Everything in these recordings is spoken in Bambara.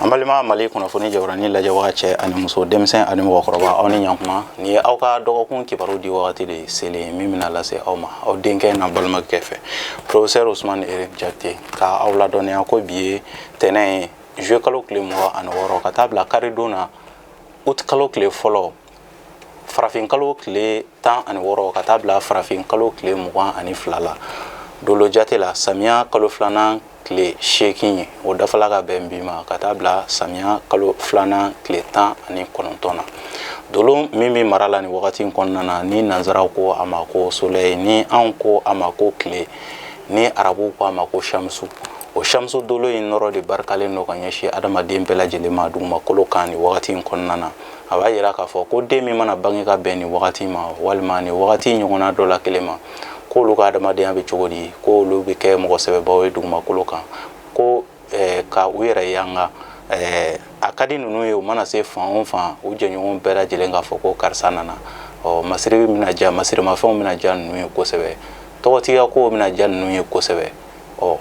An balima Mali kunnafoni jabaranin lajɛbaga, cɛ ani muso, denmisɛn ani mɔgɔkɔrɔba, aw ni ɲankuma. Nin ye aw ka dɔgɔkun kibaru di wagati de selen min bɛna lase aw ma aw denkɛ n'a balimakɛ fɛ, professeur Ousmane Eric Jakite, ka aw ladɔnniya ko bi ye tɛnɛ ye, juillet kalo tile 26, ka taa bila karidon na, août kalo tile 1, farafin kalo tile 16, ka taa bila farafin kalo tile 22 la. Dolo jate la, samiya kalo 2nan tile 8 ye, o dafala ka bɛn bi ma, ka taa bila samiya kalo 2nan tile 19 na. Dolo min bɛ mara la nin wagati in kɔnɔna na, ni nanzaraw ko a ma ko soleil, ni anw ko a ma ko tile, ni arabuw ko a ma ko shamsu, o shamsu dolo in nɔrɔ de barikalen don ka ɲɛsin adamaden bɛɛ lajɛlen ma dugumakolo kan nin wagati in kɔnɔna na. A b'a yira k'a fɔ ko den min mana bange ka bɛn nin wagati ma, walima nin wagati ɲɔgɔnna dɔ la kelen ma, k'olu ka adamadenya bɛ cogo di? K'olu bɛ kɛ mɔgɔ sɛbɛbaw ye dugumakolo kan, ko ka u yɛrɛ yanga a ka di ninnu ye. U mana se fan o fan, u jɛɲɔgɔn bɛɛ lajɛlen k'a fɔ ko karisa nana. Ɔ masiri bɛna diya, masirimafɛnw bɛna diya ninnu ye kosɛbɛ, tɔgɔtigiya kow bɛna diya ninnu ye kosɛbɛ. Ɔ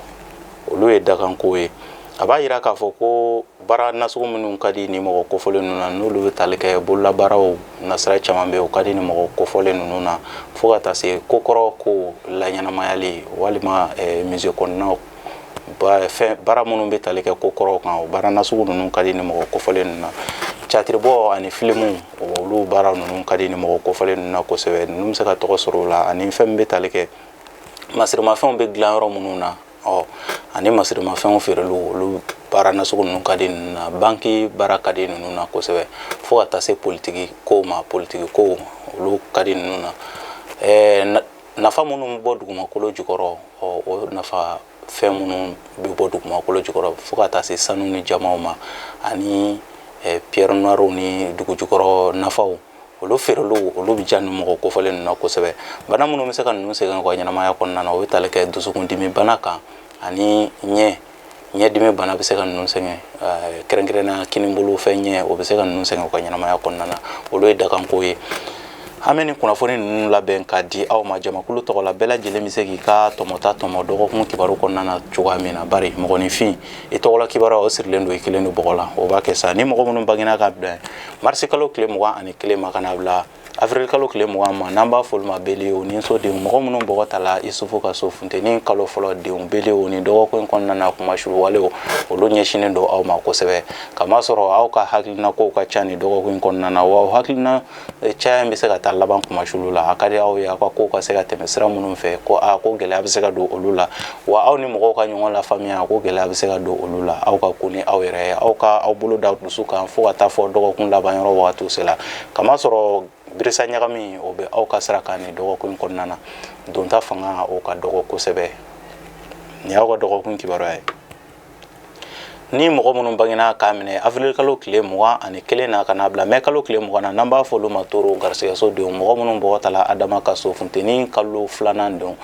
olu ye dakanko ye. A b'a yira k'a fɔ ko baara nasugu minnu ka di ni mɔgɔ kofɔlen ninnu na, n'olu bɛ tali kɛ bololabaaraw nasira caman bɛ yen, o ka di ni mɔgɔ kofɔlen ninnu na, fo ka taa se kokɔrɔ ko laɲɛnamayali, walima musée kɔnɔnaw fɛn baara minnu bɛ tali kɛ kokɔrɔw kan, o baara nasugu ninnu ka di ni mɔgɔ kofɔlen ninnu na. Catiribɔ ani filimu, olu baara ninnu ka di ni mɔgɔ kofɔlen ninnu na kosɛbɛ. Ninnu bɛ se ka tɔgɔ sɔrɔ o la, ani fɛn min bɛ tali kɛ masirimafɛnw bɛ dilan yɔrɔ minnu na, ɔ ani masirimafɛnw feereliw, olu baara nasugu ninnu ka di ninnu na. Banki baara ka di ninnu na kosɛbɛ, fo ka taa se politiki kow ma. Politiki kow, olu ka di ninnu na. Nafa minnu bɛ bɔ dugumakolo jukɔrɔ, ɔ o nafa fɛn minnu bɛ bɔ dugumakolo jukɔrɔ, fo ka taa se sanu ni jamaw ma, ani pierre noire ni dugu jukɔrɔ nafaw, olu feereliw, olu bɛ diya ni mɔgɔ kofɔlen ninnu na kosɛbɛ. Bana minnu bɛ se ka ninnu sɛgɛn u ka ɲɛnamaya kɔnɔna na, o bɛ tali kɛ dusukundimi bana kan, ani ɲɛdimi bana bɛ se ka ninnu sɛgɛn, kɛrɛnkɛrɛnnenya kinibolo fɛ ɲɛ, o bɛ se ka ninnu sɛgɛn u ka ɲɛnamaya kɔnɔna na. Olu ye dakanko ye. An bɛ nin kunnafoni ninnu labɛn ka di aw ma jamakulu tɔgɔ la. Bɛɛ lajɛlen bɛ se k'i ka tɔmɔta tɔmɔ dɔgɔkun kibaru kɔnɔna na cogoya min na, bari mɔgɔninfin i tɔgɔla kibaruya, o sirilen don i kelen don bɔgɔ la. O b'a kɛ sa ni mɔgɔ minnu bangena ka bɛn marisi kalo tile 21 ma ka na bila avril kalo tile 20 ma, n'an b'a fɔ olu ma bélier ni so denw, mɔgɔ minnu bɔgɔ tala Isufu ka so, funteni kalo 1 denw, bélier, ni dɔgɔkun kɔnɔna na, kumasulu walew, olu ɲɛsinnen don aw ma kosɛbɛ, kamasɔrɔ aw ka hakilina kow ka ca ni dɔgɔkun kɔnɔna na. Wa hakilina caya in bɛ se ka taa laban kumasulu la. A ka di aw ye aw ka kow ka se ka tɛmɛ sira minnu fɛ, ko a ko gɛlɛya bɛ se ka don olu la. Wa aw ni mɔgɔw ka ɲɔgɔn lafaamuya, ko gɛlɛya bɛ se ka don olu la. Aw ka ko ni aw yɛrɛ ye, aw ka aw bolo da dusu kan fo ka taa fɔ dɔgɔkun laban yɔrɔ wagatiw sela, kamasɔrɔ birisa ɲagami, o bɛ aw ka sira kan nin dɔgɔkun kɔnɔna na. Donta fanga, o ka dɔgɔ kosɛbɛ. Nin y'aw ka dɔgɔkun kibaruya ye. Ni mɔgɔ minnu bangena k'a minɛ avril kalo tile 21 na ka n'a bila mɛ kalo tile 20 na, n'an b'a fɔ olu ma toro, garisigɛso denw, mɔgɔ minnu bɔgɔ tala Adama ka so, funteni kalo 2nan denw,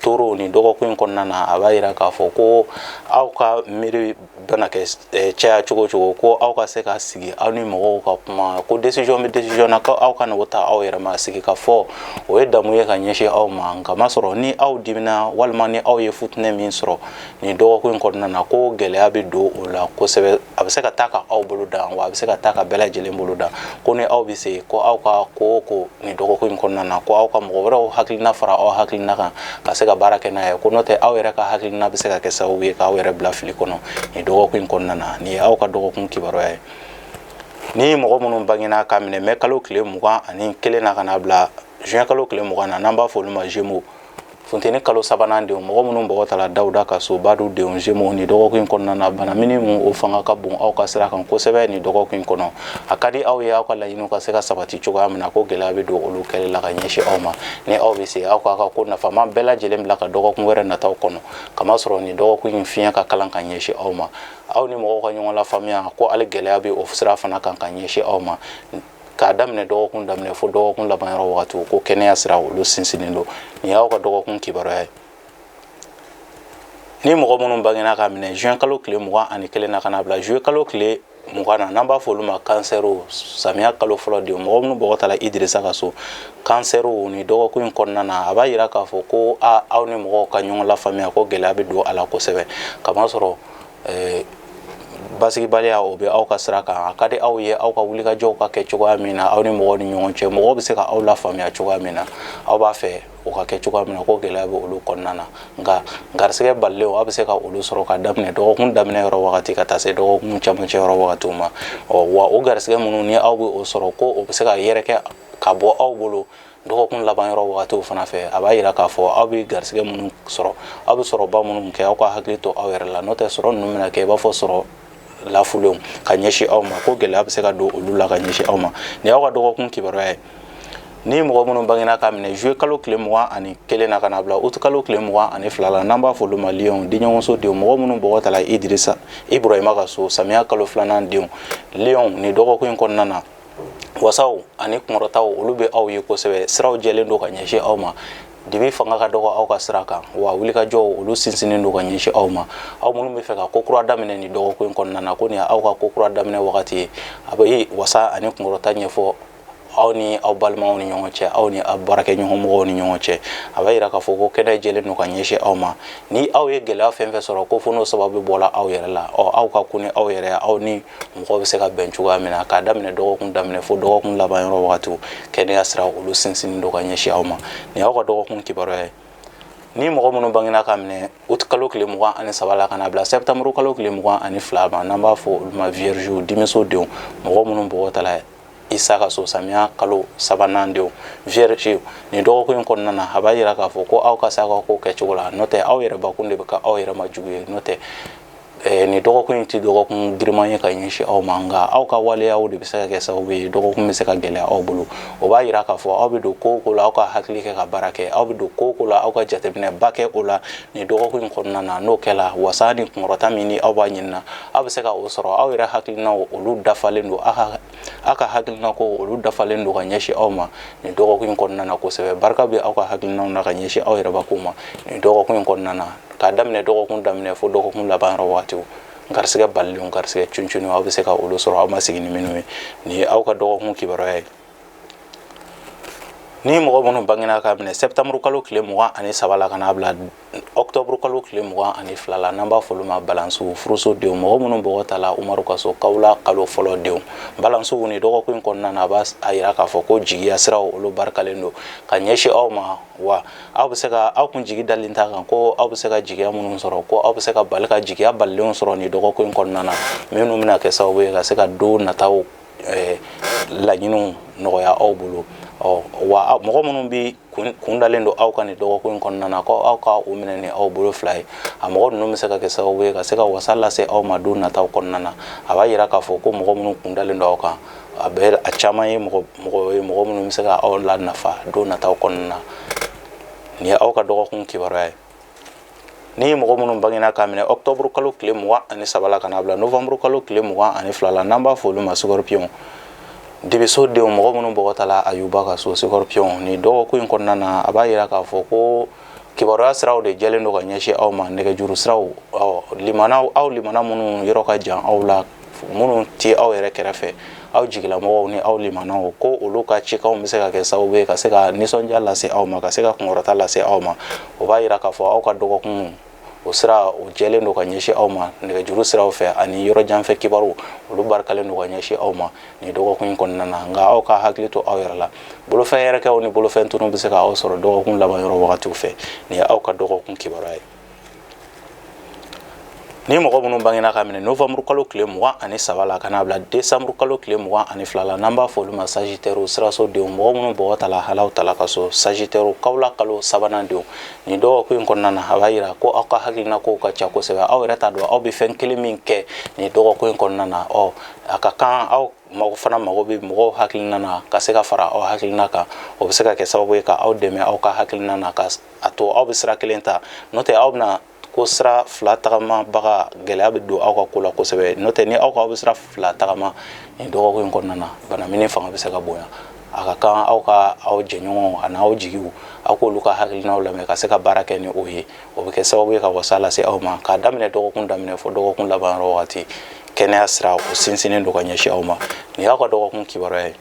toro, ni dɔgɔkun in kɔnɔna na, a b'a yira k'a fɔ ko aw ka miiri bɛna kɛ caya cogo cogo, ko aw ka se ka sigi aw ni mɔgɔw ka kuma, ko décision bɛ décision na, ko aw kana o ta aw yɛrɛ ma. Sigi ka fɔ, o ye damu ye ka ɲɛsin aw ma. Nka ma sɔrɔ ni aw dimina, walima ni aw ye futinɛ min sɔrɔ nin dɔgɔkun in kɔnɔna na, ko gɛlɛya bɛ don o la kosɛbɛ. A bɛ se ka taa ka aw bolo dan, wa a bɛ se ka taa ka bɛɛ lajɛlen bolo dan. Ko ni aw bɛ se ko aw ka ko o ko nin dɔgɔkun in kɔnɔna na, ko aw ka mɔgɔ wɛrɛw hakilina fara aw hakilina kan ka se ka baara kɛ n'a ye, ko n'o tɛ, aw yɛrɛ ka hakilina bɛ se ka kɛ sababu ye k'aw yɛrɛ bila fili kɔnɔ nin dɔgɔkun in kɔnɔna na. Nin ye aw ka dɔgɔkun kibaruya ye. Ni mɔgɔ minnu bangena k'a minɛ mɛ kalo tile 21 na ka n'a bila juin kalo tile 20 na, n'an b'a fɔ olu ma Gémeaux, funteni kalo 3nan denw, mɔgɔ minnu bɔgɔ tala Dawuda ka so, Badu denw, Gémeaux, ni dɔgɔkun in kɔnɔna na, bana mini mun, o fanga ka bon aw ka sira kan kosɛbɛ nin dɔgɔkun in kɔnɔ. A ka di aw ye aw ka laɲiniw ka se ka sabati cogoya min na, ko gɛlɛya bɛ don olu kɛli la ka ɲɛsin aw ma. Ni aw bɛ se, aw k'a ka ko nafama bɛɛ lajɛlen bila ka dɔgɔkun wɛrɛ nataw kɔnɔ, kamasɔrɔ nin dɔgɔkun in fiɲɛ ka kalan ka ɲɛsin aw ma. Aw ni mɔgɔw ka ɲɔgɔn lafaamuya, ko hali gɛlɛya bɛ o sira fana kan ka ɲɛsin aw ma. K'a daminɛ dɔgɔkun daminɛ fo dɔgɔkun laban yɔrɔ wagatiw, ko kɛnɛya sira, olu sinsinnen don. Nin y'aw ka dɔgɔkun kibaruya ye. Ni mɔgɔ minnu bangena k'a minɛ juin kalo tile 21 na ka n'a bila juillet kalo tile 20 na, n'an b'a fɔ olu ma cancer, samiya kalo 1 denw, mɔgɔ minnu bɔgɔ tala Idirisa ka so, cancer, ni dɔgɔkun in kɔnɔna na, a b'a yira k'a fɔ ko aw ni mɔgɔw ka ɲɔgɔn lafaamuya, ko gɛlɛya bɛ don a la kosɛbɛ, kamasɔrɔ Basigibaliya, o bɛ aw ka sira kan. A ka di aw ye aw ka wulikajɔw ka kɛ cogoya min na aw ni mɔgɔw ni ɲɔgɔn cɛ, mɔgɔw bɛ se ka aw lafaamuya cogoya min na, aw b'a fɛ o ka kɛ cogoya min na, ko gɛlɛya bɛ olu kɔnɔna na. Nka garisɛgɛ balilenw, aw bɛ se ka olu sɔrɔ ka daminɛ dɔgɔkun daminɛ yɔrɔ wagati ka taa se dɔgɔkun camancɛ yɔrɔ wagatiw ma. Ɔ wa, o garisɛgɛ minnu ni aw bɛ o sɔrɔ, ko o bɛ se ka yɛrɛkɛ ka bɔ aw bolo dɔgɔkun laban yɔrɔ wagatiw fana fɛ. A b'a yira k'a fɔ aw bɛ garisɛgɛ minnu sɔrɔ, aw bɛ sɔrɔba minnu kɛ, aw ka hakili to aw yɛrɛ la, n'o tɛ sɔrɔ ninnu bɛna kɛ i b'a fɔ sɔrɔ lafulenw ka ɲɛsin aw ma, ko gɛlɛya bɛ se ka don olu la ka ɲɛsin aw ma. Nin y'aw ka dɔgɔkun kibaruya ye. Ni mɔgɔ minnu bangena ka minɛ juillet kalo tile 21 na ka na bila août kalo tile 22 la, n'an b'a fɔ olu ma lion, denɲɔgɔnso denw, mɔgɔ minnu bɔgɔ tala Idrissa Ibrahima ka so, samiya kalo filanan denw, lion, nin dɔgɔkun in kɔnɔna na, wasaw ani kunkɔrɔtaw, olu bɛ aw ye kosɛbɛ. Siraw jɛlen don ka ɲɛsin aw ma. Dibi fanga ka dɔgɔ aw ka sira kan, wa wulikajɔw, olu sinsinnen don ka ɲɛsin aw ma. Aw minnu bɛ fɛ ka ko kura daminɛ nin dɔgɔkun in kɔnɔna na, ko nin ye aw ka ko kura daminɛ wagati ye. A bɛ wasa ani kunkɔrɔta ɲɛfɔ aw ni aw balimaw ni ɲɔgɔn cɛ, aw ni aw baarakɛɲɔgɔn mɔgɔw ni ɲɔgɔn cɛ. A b'a yira k'a fɔ ko kɛnɛ jɛlen don ka ɲɛsin aw ma. Ni aw ye gɛlɛya fɛn fɛn sɔrɔ, ko fo n'o sababu bɔla aw yɛrɛ la, ɔ aw ka kun ni aw yɛrɛ, aw ni mɔgɔw bɛ se ka bɛn cogoya min na. K'a daminɛ dɔgɔkun daminɛ fo dɔgɔkun laban yɔrɔ wagatiw, kɛnɛya sira, olu sinsinnen don ka ɲɛsin aw ma. Nin y'aw ka dɔgɔkun kibaruya ye. Ni mɔgɔ minnu bangena ka minɛ août kalo tile 23 la ka na bila septembre kalo tile 22 ma, n'an b'a fɔ olu ma vierge, dimiso denw, mɔgɔ minnu bɔgɔ tala Isa ka so, samiya kalo sabanan denw, vierge, nin dɔgɔkun in kɔnɔna na, a b'a yira k'a fɔ ko aw ka se aw ka ko kɛcogo la, n'o tɛ aw yɛrɛ bakun de bɛ ka aw yɛrɛ ma jugu ye. N'o tɛ nin dɔgɔkun in tɛ dɔgɔkun giriman ye ka ɲɛsin aw ma, nka aw ka waleyaw de bɛ se ka kɛ sababu ye dɔgɔkun bɛ se ka gɛlɛya aw bolo. O b'a yira k'a fɔ aw bɛ don ko o ko la, aw ka hakili kɛ ka baara kɛ. Aw bɛ don ko o ko la, aw ka jateminɛba kɛ o la nin dɔgɔkun in kɔnɔna na. N'o kɛla, wasa ni kunkɔrɔta min ni aw b'a ɲinina, aw bɛ se ka o sɔrɔ. Aw yɛrɛ hakilinaw, olu dafalen don. Aw ka hakilina ko, olu dafalen don ka ɲɛsin aw ma nin dɔgɔkun in kɔnɔna na kosɛbɛ. Barika bɛ aw ka hakilinaw na ka ɲɛsin aw yɛrɛ bakun ma nin dɔgɔkun in kɔnɔna na. K'a daminɛ dɔgɔkun daminɛ fo dɔgɔkun laban yɔrɔ wagatiw, garisɛgɛ balilenw, garisɛgɛ cuncunw, aw bɛ se ka olu sɔrɔ aw ma sigi ni minnu ye. Nin ye aw ka dɔgɔkun kibaruya ye. Ni mɔgɔ minnu bangena ka minɛ septembre kalo tile 23 la ka n'a bila octobre kalo tile 22 la, n'an b'a fɔ olu ma balansiw, furuso denw, mɔgɔ minnu bɔgɔ ta la Umaru ka so, kawula kalo fɔlɔ denw, balansiw, ni dɔgɔkun in kɔnɔna na, a b'a a yira k'a fɔ ko jigiya siraw, olu barikalen don ka ɲɛsin aw ma. Wa aw bɛ se ka aw kun jigi dalen ta kan ko aw bɛ se ka jigiya minnu sɔrɔ, ko aw bɛ se ka bali ka jigiya balilenw sɔrɔ nin dɔgɔkun in kɔnɔna na, minnu bɛna kɛ sababu ye ka se ka don nataw laɲiniw nɔgɔya aw bolo. Ɔ wa, mɔgɔ minnu bɛ kun dalen don aw ka nin dɔgɔkun in kɔnɔna na, ko aw ka u minɛ ni aw bolo fila ye, a mɔgɔ ninnu bɛ se ka kɛ sababu ye ka se ka wasa lase aw ma don nataw kɔnɔna na. A b'a yira k'a fɔ ko mɔgɔ minnu kun dalen don aw kan, a bɛ a caman ye mɔgɔ mɔgɔ ye, mɔgɔ minnu bɛ se ka aw la nafa don nataw kɔnɔna na. Nin ye aw ka dɔgɔkun kibaruya ye. Ni mɔgɔ minnu bangena k'a minɛ octobre kalo tile 23 la ka n'a bila novembre kalo tile 22 la, n'an b'a fɔ olu ma scorpion, dibiso denw, mɔgɔ minnu bɔgɔ ta la Ayuba ka so, scorpion, nin dɔgɔkun in kɔnɔna na, a b'a yira k'a fɔ ko kibaruya siraw de jɛlen don ka ɲɛsin aw ma. Nɛgɛjuru siraw, limana, aw limana minnu yɔrɔ ka jan aw la, minnu ti aw yɛrɛ kɛrɛfɛ, aw jigilamɔgɔw ni aw limanaw, ko olu ka cikanw bɛ se ka kɛ sababu ye ka se ka nisɔndiya lase aw ma, ka se ka kunkɔrɔta lase aw ma. O b'a yira k'a fɔ aw ka dɔgɔkun, o sira, o jɛlen don ka ɲɛsin aw ma. Nɛgɛjuru siraw fɛ ani yɔrɔ janfɛ kibaru, olu barikalen don ka ɲɛsin aw ma nin dɔgɔkun in kɔnɔna na. Nka aw ka hakili to aw yɛrɛ la, bolofɛn yɛrɛkɛw ni bolofɛn tunu bɛ se ka aw sɔrɔ dɔgɔkun laban yɔrɔ wagatiw fɛ. Nin ye aw ka dɔgɔkun kibaruya ye. Ni mɔgɔ minnu bangena ka minɛ novembre kalo tile 23 la ka n'a bila décembre kalo tile 22 la, n'an b'a fɔ olu ma sagittaire, siraso denw, mɔgɔ minnu bɔgɔ ta la halaw tala ka so, sagittaire, kawula kalo sabanan denw, nin dɔgɔkun in kɔnɔna na, a b'a yira ko aw ka hakilina kow ka ca kosɛbɛ. Aw yɛrɛ t'a dɔn aw bɛ fɛn kelen min kɛ nin dɔgɔkun in kɔnɔna na. Ɔ a ka kan aw mago fana mago bɛ mɔgɔw hakilina na ka se ka fara aw hakilina kan. O bɛ se ka kɛ sababu ye ka aw dɛmɛ aw ka hakilina na, ka a to aw bɛ sira kelen ta. N'o tɛ, aw bɛna ko sira fila tagamabaga, gɛlɛya bɛ don aw ka ko la kosɛbɛ. N'o tɛ, ni aw ka aw bɛ sira fila tagama nin dɔgɔkun in kɔnɔna na, banamini fanga bɛ se ka bonya. A ka kan aw ka aw jɛɲɔgɔnw ani aw jigiw, aw k'olu ka hakilinaw lamɛn ka se ka baara kɛ ni o ye. O bɛ kɛ sababu ye ka wasa lase aw ma. K'a daminɛ dɔgɔkun daminɛ fo dɔgɔkun laban yɔrɔ wagati, kɛnɛya sira, o sinsinnen don ka ɲɛsin aw ma. Nin y'aw ka dɔgɔkun kibaruya ye.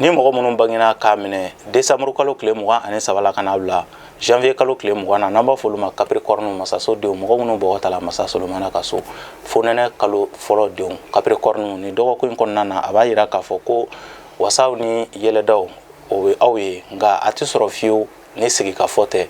Ni mɔgɔ minnu bangena k'a minɛ décembre kalo tile 23 la ka n'a bila Janvier kalo tile 20 na, n'an b'a fɔ olu ma Capricorne, masaso denw, mɔgɔ minnu bɔgɔ ta la masa Solomana ka so, fonɛnɛ kalo fɔlɔ denw, Capricorne, ni dɔgɔkun in kɔnɔna na, a b'a yira k'a fɔ ko wasaw ni yɛlɛdaw o bɛ aw ye, nka a tɛ sɔrɔ fiyewu ni sigikafɔ tɛ.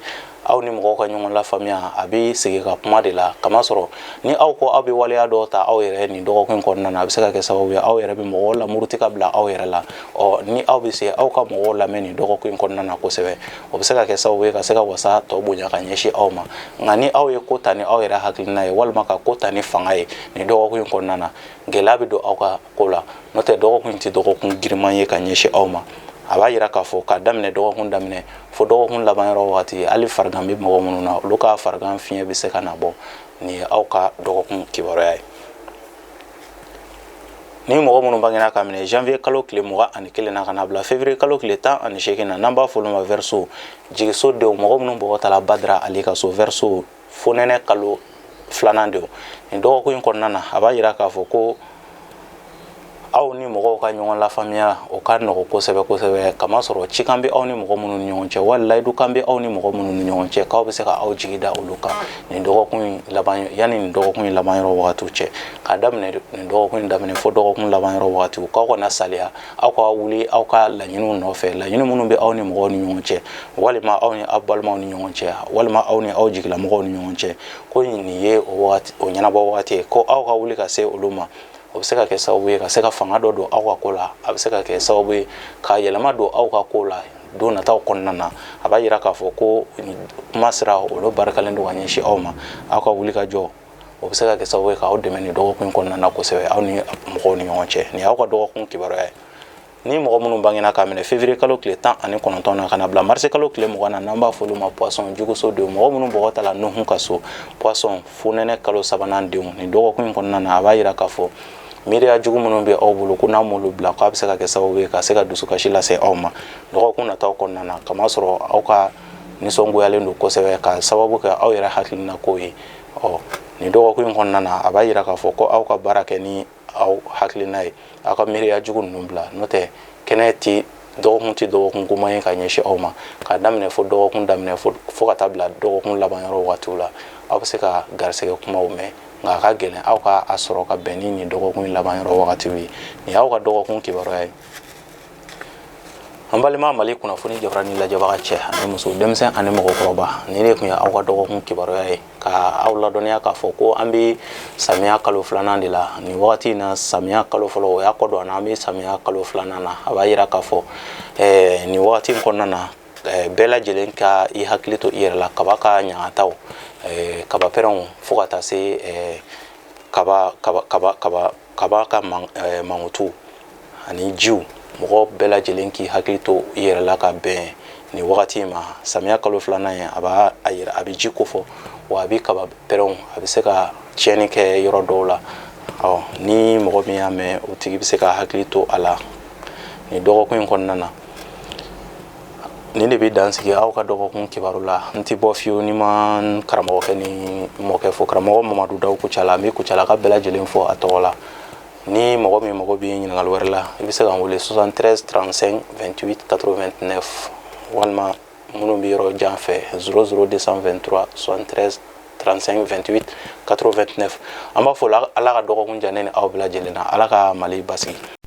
Aw ni mɔgɔw ka ɲɔgɔn lafaamuya, a bɛ sigi ka kuma de la, kamasɔrɔ ni aw ko aw bɛ waleya dɔw ta aw yɛrɛ nin dɔgɔkun in kɔnɔna na, a bɛ se ka kɛ sababu ye aw yɛrɛ bɛ mɔgɔw lamuruti ka bila aw yɛrɛ la. Ɔ, ni aw bɛ se aw ka mɔgɔw lamɛn nin dɔgɔkun in kɔnɔna na kosɛbɛ, o bɛ se ka kɛ sababu ye ka se ka wasa tɔ bonya ka ɲɛsin aw ma. Nka ni aw ye ko ta ni aw yɛrɛ hakilina ye, walima ka ko ta ni fanga ye nin dɔgɔkun in kɔnɔna na, gɛlɛya bɛ don aw ka ko la. N'o tɛ, dɔgɔkun in tɛ dɔgɔkun giriman ye ka ɲɛsin aw ma. A b'a yira k'a fɔ k'a daminɛ dɔgɔkun daminɛ fo dɔgɔkun laban yɔrɔ wagati, hali farigan bɛ mɔgɔ minnu na, olu ka farigan fiɲɛ bɛ se ka na bɔ. Nin ye aw ka dɔgɔkun kibaruya ye. Ni mɔgɔ minnu bangena ka minɛ janvier kalo tile 21 na ka na bila février kalo tile 18 na, n'an b'a fɔ olu ma Verseau, jigiso denw, mɔgɔ minnu bɔgɔ ta la Badara Ali ka so, Verseau, fonɛnɛ kalo filanan denw, nin dɔgɔkun in kɔnɔna na, a b'a yira k'a fɔ ko aw ni mɔgɔw ka ɲɔgɔn lafaamuya, o ka nɔgɔ kosɛbɛ kosɛbɛ, kamasɔrɔ cikan bɛ aw ni mɔgɔ minnu ni ɲɔgɔn cɛ, wali layidukan bɛ aw ni mɔgɔ minnu ni ɲɔgɔn cɛ, k'aw bɛ se ka aw jigi da olu kan nin dɔgɔkun in laban, yanni nin dɔgɔkun in laban yɔrɔ wagatiw cɛ. K'a daminɛ nin dɔgɔkun in daminɛ fo dɔgɔkun laban yɔrɔ wagatiw, k'aw kana saliya, aw ka wuli aw ka laɲiniw nɔfɛ, laɲini minnu bɛ aw ni mɔgɔw ni ɲɔgɔn cɛ, walima aw ni aw balimaw ni ɲɔgɔn cɛ, walima aw ni aw jigilamɔgɔw ni ɲɔgɔn cɛ, ko nin ye o wagati, o ɲɛnabɔ wagati ye, ko aw ka wuli ka se olu ma. O bɛ se ka kɛ sababu ye ka se ka fanga dɔ don aw ka ko la, a bɛ se ka kɛ sababu ye ka yɛlɛma don aw ka ko la don nataw kɔnɔna na. A b'a yira k'a fɔ ko kuma sira olu barikalen don ka ɲɛsin aw ma. Aw ka wuli ka jɔ, o bɛ se ka kɛ sababu ye k'aw dɛmɛ nin dɔgɔkun in kɔnɔna na kosɛbɛ, aw ni mɔgɔw ni ɲɔgɔn cɛ. Nin y'aw ka dɔgɔkun kibaruya ye. Ni mɔgɔ minnu bangena k'a minɛ février kalo tile 19 na ka na bila mars kalo tile 20 na, n'an b'a fɔ olu ma Poisson, juguso denw, mɔgɔ minnu bɔgɔ ta la Nuhu ka so, Poisson, fonɛnɛ kalo sabanan denw, nin dɔgɔkun in kɔnɔna na, a b'a yira k'a fɔ miiriya jugu minnu bɛ aw bolo, ko n'a m'olu bila, k'a bɛ se ka kɛ sababu ye ka se ka dusukasi lase aw ma dɔgɔkun nataw kɔnɔna na, kamasɔrɔ aw ka nisɔngoyalen don kosɛbɛ ka sababu kɛ aw yɛrɛ hakilina ko ye. Ɔ, nin dɔgɔkun in kɔnɔna na, a b'a yira k'a fɔ ko aw ka baara kɛ ni aw hakilina ye, aw ka miiriya jugu ninnu bila. N'o tɛ, kɛnɛ ti dɔgɔkun tɛ dɔgɔkun goman ye ka ɲɛsin aw ma. K'a daminɛ fo dɔgɔkun daminɛ fo ka taa bila dɔgɔkun laban yɔrɔ waatiw la, aw bɛ se ka garisɛgɛ kumaw mɛn, nka a ka gɛlɛn aw ka a sɔrɔ ka bɛn ni nin dɔgɔkun in laban yɔrɔ wagatiw ye. Nin y'aw ka dɔgɔkun kibaruya ye. An balima Mali kunnafoni jabarani lajɛbaga cɛ ani muso, denmisɛn ani mɔgɔkɔrɔba, nin de tun ye aw ka dɔgɔkun kibaruya ye, ka aw ladɔnniya k'a fɔ ko an bɛ samiya kalo filanan de la nin wagati in na. Samiya kalo fɔlɔ, o y'a kɔ don an na, an bɛ samiya kalo filanan na. A b'a yira k'a fɔ nin wagati in kɔnɔna na, bɛɛ lajɛlen ka i hakili to i yɛrɛ la, kaba ka ɲagataw, kaba pɛrɛnw, fo ka taa se kaba kaba kaba kaba kaba ka mankutu ani jiw, mɔgɔ bɛɛ lajɛlen k'i hakili to i yɛrɛ la ka bɛn nin wagati in ma. Samiya kalo filanan ye, a b'a a yira, a bɛ ji kofɔ, wa a bɛ kaba pɛrɛnw, a bɛ se ka tiɲɛni kɛ yɔrɔ dɔw la. Ɔ, ni mɔgɔ min y'a mɛn, o tigi bɛ se ka hakili to a la nin dɔgɔkun in kɔnɔna na. Nin de bɛ dan sigi aw ka dɔgɔkun kibaru la. N tɛ bɔ fiyewu ni ma n karamɔgɔkɛ ni mɔkɛ fo, karamɔgɔ Mamadu Dawu Kucala. N bɛ Kucala ka bɛɛ lajɛlen fo a tɔgɔ la. Ni mɔgɔ min mago bɛ ɲininkali wɛrɛ la, i bɛ se ka n wele 73 35 28 89, walima minnu bɛ yɔrɔ jan fɛ, 00 223 73 35 28 89. An b'a fɔ Ala ka dɔgɔkun diya ne ni aw bɛɛ lajɛlen na. Ala ka Mali basigi.